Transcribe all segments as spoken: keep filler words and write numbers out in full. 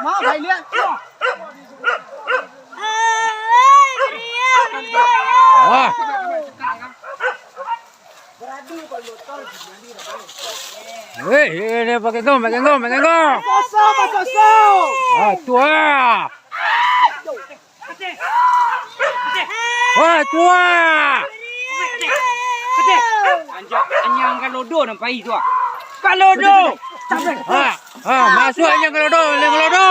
Ah. Weh, ini pakai gong, pakai gong, pakai gong. Kosong, kosong. Ah, tu ah. Wah, tu ah. Anjak, anjang kalodo nampai tu ah. Kalodo. Ah, ah, masuk anjang kalodo, anjang kalodo.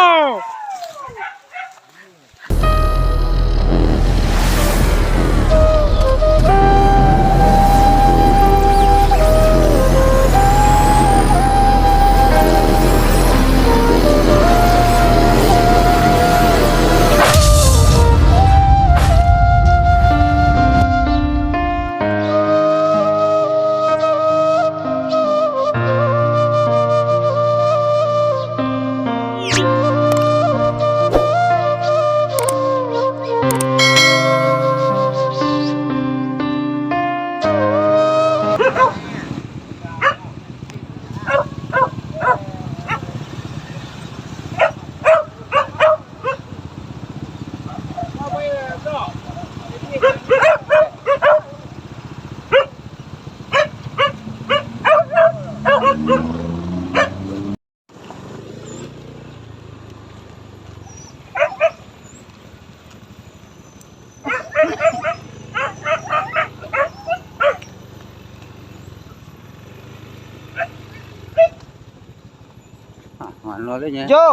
Ah, mano leh nyo? Jo!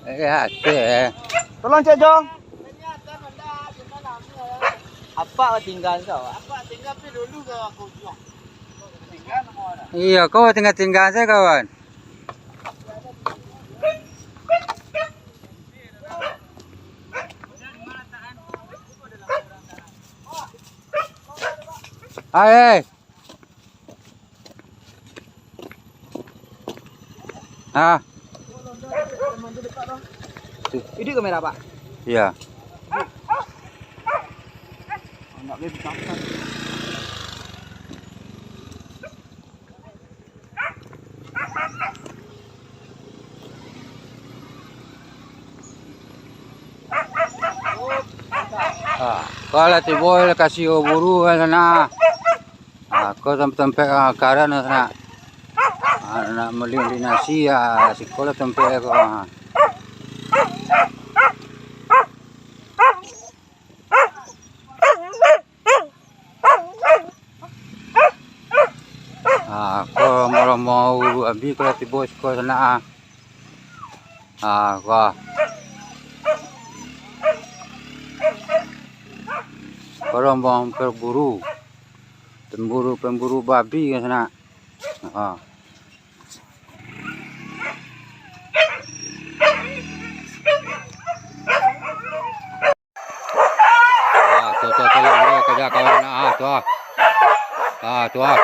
Eh, ate. Tolong cek, Jo. Apak tingga tu, Pak? Iyo, kau tingga-tingga sajo, kawan. Ai, ai. Ah. Iduik kamera, Pak? Iyo. Anak dia ditahan. Ah, ko lah tibo lokasi buru ka sinan. Ah, ko tampek, ah, karan sinan. Ah, nak malilinasi, ah, siko lah tampek ko, ah. Ah, ko rombongan-rombongan urang Abi ko lah tibo siko sinan, ah. Ah, ko. Ko rombongan pamburu. Pamburu-pamburu babi ka sinan. Ah. Ah, tu, tu, tu, tu, tu, tu, kawan, ah, tu, ah. Ah, tu, ah.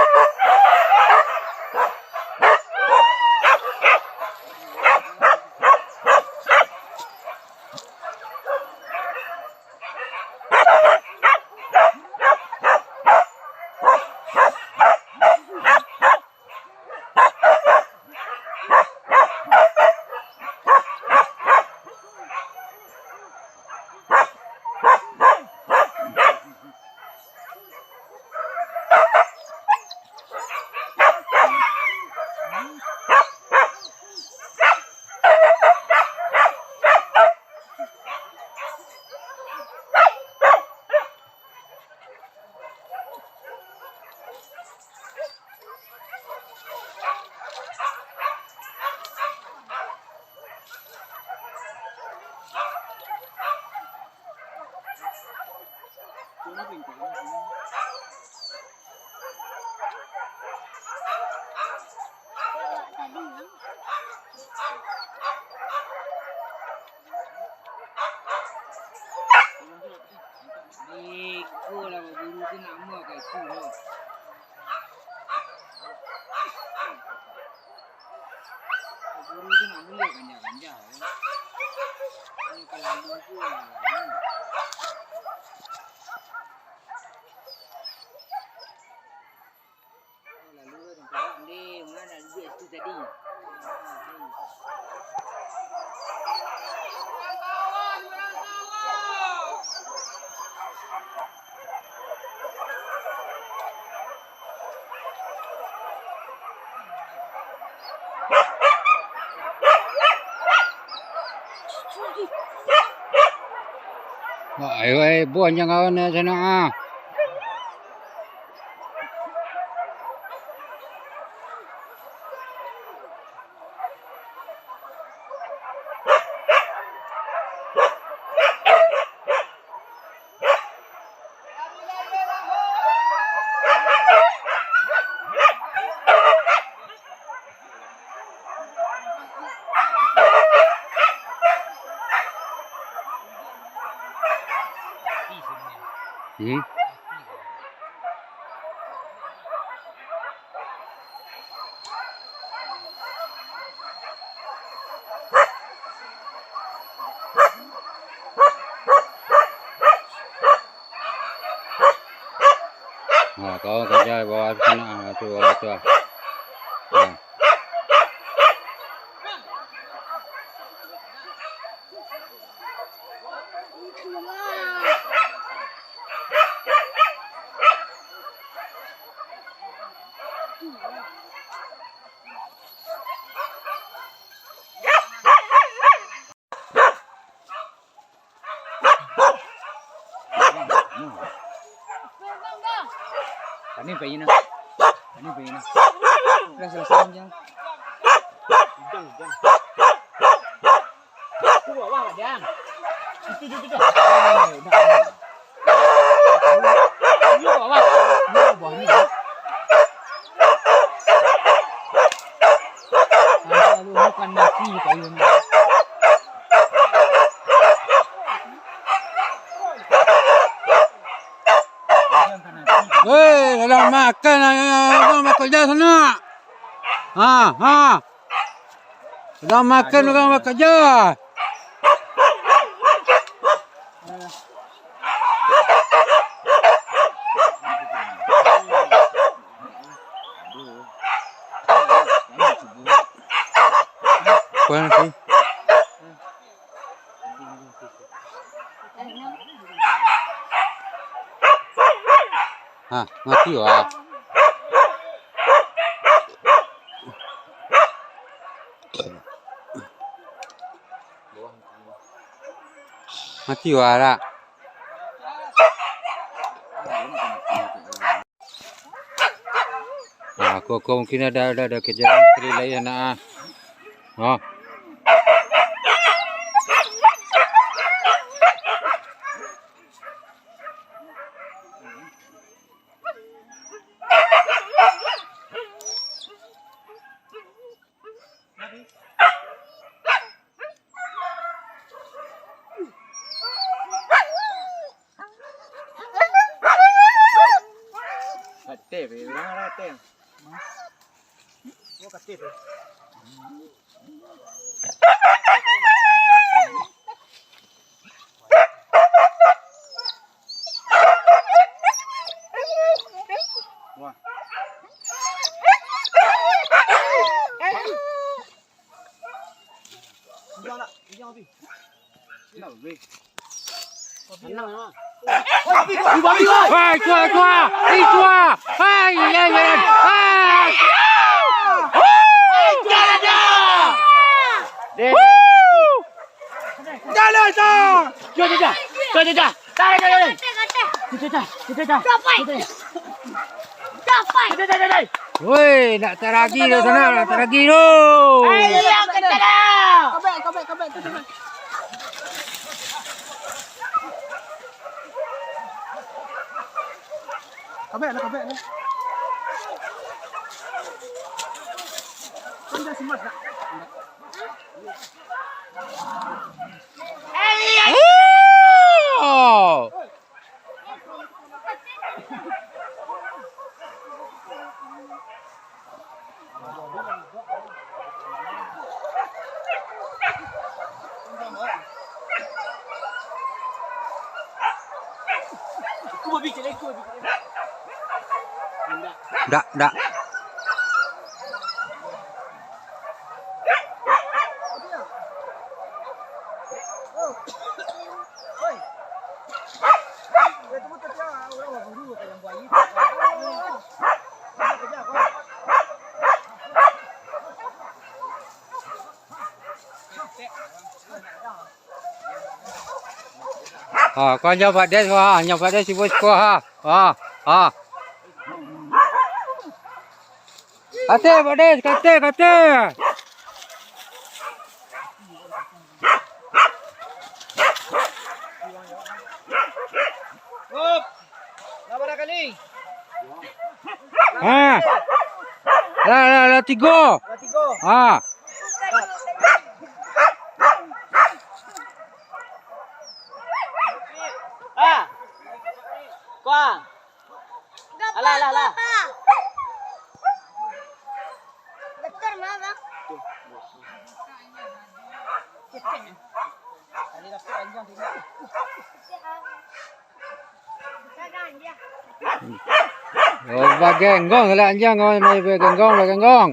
Iko lah baburu tu namo ka itu doh. Baburu tu namo lah ganja-ganja. Ini kalalu tu lah. Lalu, nampak, ni, mana dia tu tadi? Wah, ayo, eh, buah jangan kawan nak sana, ah. Hmm. Nah, kau kerja bawah sana, ah, tu, bawah tu, ah. Nah. Paning payi nah. Paning payi nah. Lah, salasai, Jang. Jang, Jang. Itu bawah lah, Jang. Itu, itu, itu. Eh, dah, dah. Ini bawah. Ini bawah, ini bawah. Kalau bukan nasi, kayu ni. Weh, dalam makan, ah, ah, ah, makan je sana. Ha, ha. Dalam makan, aduh, urang makan je. Kurang sih. Ha, mati wah. Mati wah lah. Nah, aku, aku mungkin ada, ada, ada kerja sekali lagi anak ah. Oh. Katek, urang katek. Oh, katek. Wah. Udah nak, udah habis. Udah habis. Tenang, Mak. Hai, tua, tua. Hai, tua. Hai, ya, ya. Hai. Deh. Jalan, Sa! Jom, jom, jom. Jom, jom, jom. Tarik, tarik, tarik. Cita, cita, cita, cita. Capai. Cita, cita. Capai. Cita, cita, cita. Woi, nak taragi tu sana, nak taragi tu. Ayo, kentara. Kabek, kabek, kabek, tu, tu. Kabek lah, kabek lah. Kan dah semat dah. Oh! Dak, dak. Ha, ko anjang Pak Des, ha, anjang Pak Des, ibu siko, ha. Ha, ha. Kate, Pak Des, kate, kate. Hop. Lah bara kali? Ha. Lah, lah, lah tigo. Lah tigo. Ha. Ha. Kuang. Alah, alah, alah. Betul mah, Bang. Oh, bagenggong lah anjang, oh, main bagenggong, bagenggong.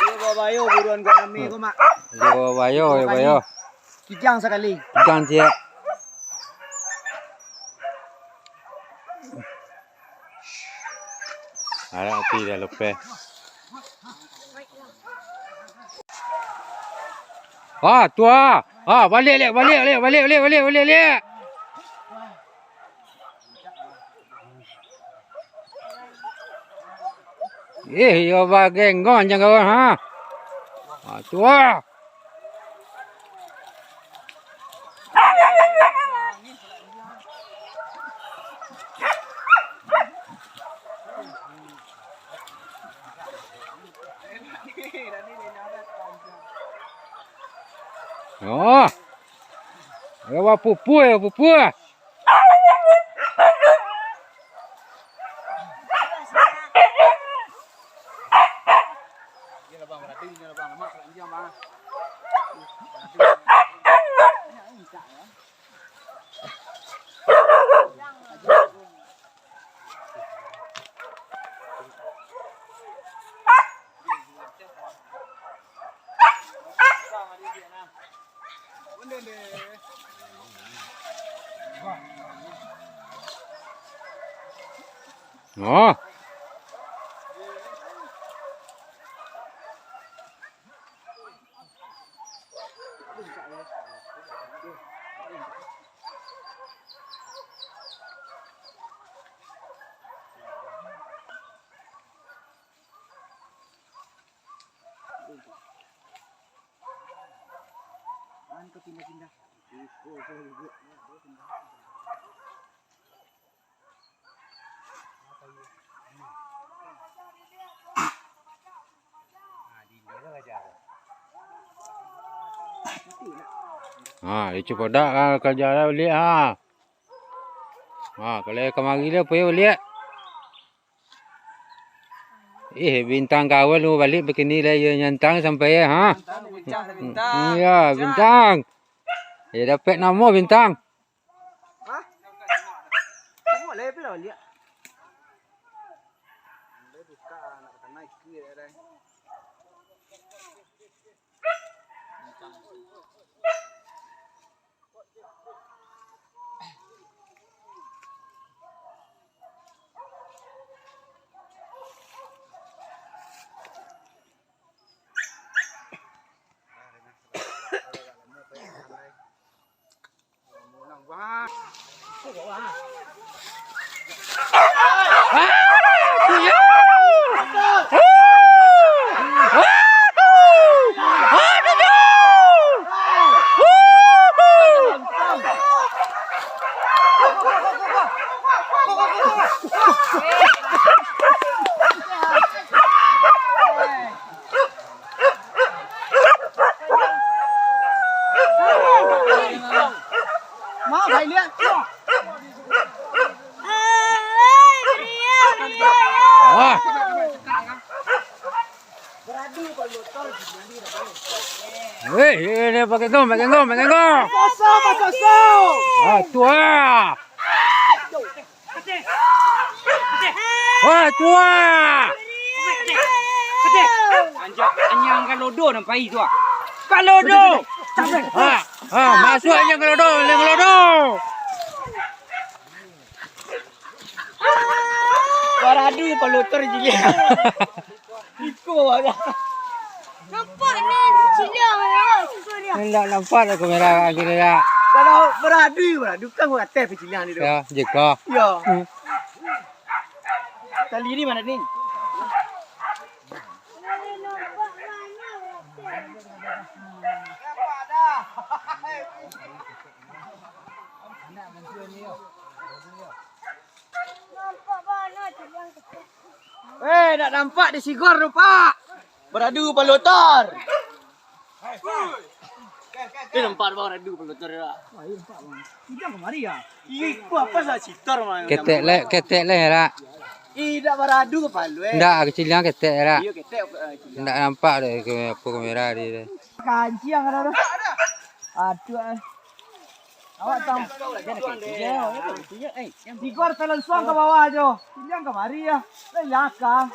Iyo, babayo buruan kok rami ko, Mak. Iyo, babayo, iyo, babayo. Kijang sakali. Kijang ciek. Arak api dah lepeh. Ah, tu ah. Ah, baliak, liak, baliak, liak, baliak, baliak, baliak, baliak, liak. Eh, iyo bagenggong anjang kawan, ha. Ah, tu ah. Oh. Ayo, pupu, ayo, pupu. Oh. Ha, di cupodak ka, ka jalan baliak, ha. Ha, kalau kamari lah, pai baliak. Eh, Bintang kawan lu baliak bakini lah, iyo nyantang sampai, ha. Bintang, Bintang, Bintang. Iyo, Bintang. Iyo, dapek namo Bintang. Hah? Tengok lah, apa lah baliak? Ah. Weh, ini pakai gong, pakai gong, pakai gong. Pasoso, pasoso. Ah, tu ah. Wah, tu ah. Anjak, anjang kalodo nampai tu ah. Kalodo. Ha, ha, masuak inyo ka lodo, inyo ka lodo. Baradu palotor jiliang. Iko aja. Nampak ni ciliang, ya, susu dia. Indak nampak dah kamera kini dah. Kalau baradu, baradu kan ateh peciliang ni tu. Ya, jika. Ya. Hmm. Tali ni mana ni? Eh, nak nampak di Sigor tu, Pak. Baradu palotor. Eh, nampak bang, baradu palotor, Pak. Wah, iya nampak, bang. Kijang kamari, ya? Iya, iko apa salah sitor, bang? Ketek leh, ketek leh, rak. Indak baradu kapalo, eh. Indak, kecilnya ketek, rak. Iya, ketek, eh, kecil. Indak nampak deh, ke, apa kamera di deh. Kancing ada tu. Aduh, eh. Awak tam-, Sigor talonsuang ka bawah jo. Kijang kamari, ya. Lah, iya, Kak.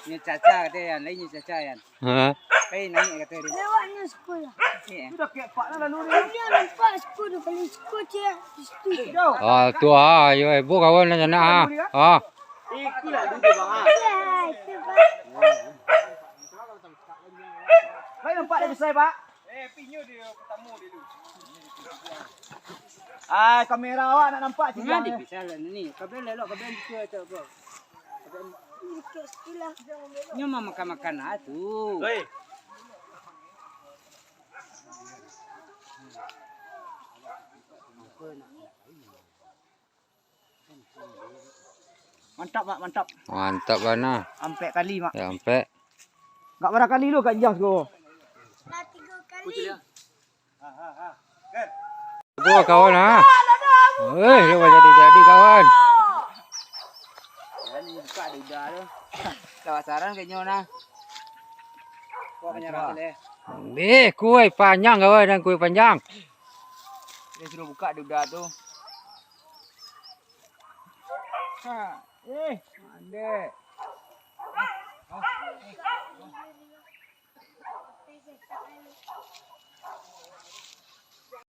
Nyo caca kato Yan, lain nyo caca Yan. Ha? Pai naiak kato dia. Lewatnyo sekolah. Iyo. Sudah kek pak lah lalu ni. Dia nampak sekolah, kalau sekolah dia di situ. Ah, tu ah, yo, eh, bu kawan nak sana ah. Ah. Ikulah dulu, Bang. Ya, itu, Bang. Baik nampak dia besar, Pak. Eh, pinyo dia pertama dulu. Ah, kamera awak nak nampak sini. Jangan dipisah lah ni. Kabel elok, kabel itu aja apa. Nyo mah makan-makan ah tu. Oi. Mantap, Mak, mantap. Mantap bana. Ampek kali, Mak. Ya, ampek. Gak bara kali lu, Kak Jas, ko. Lah tigo kali. Gua kawan, ha. Eh, lu jadi-jadi kawan. Jadi buka di udah tu. Kawasaran kayaknya nah. Kau menyerang deh. Eh, kue panjang kawan dan kue panjang. Dia suruh buka di udah tu. Ha, eh, mandek.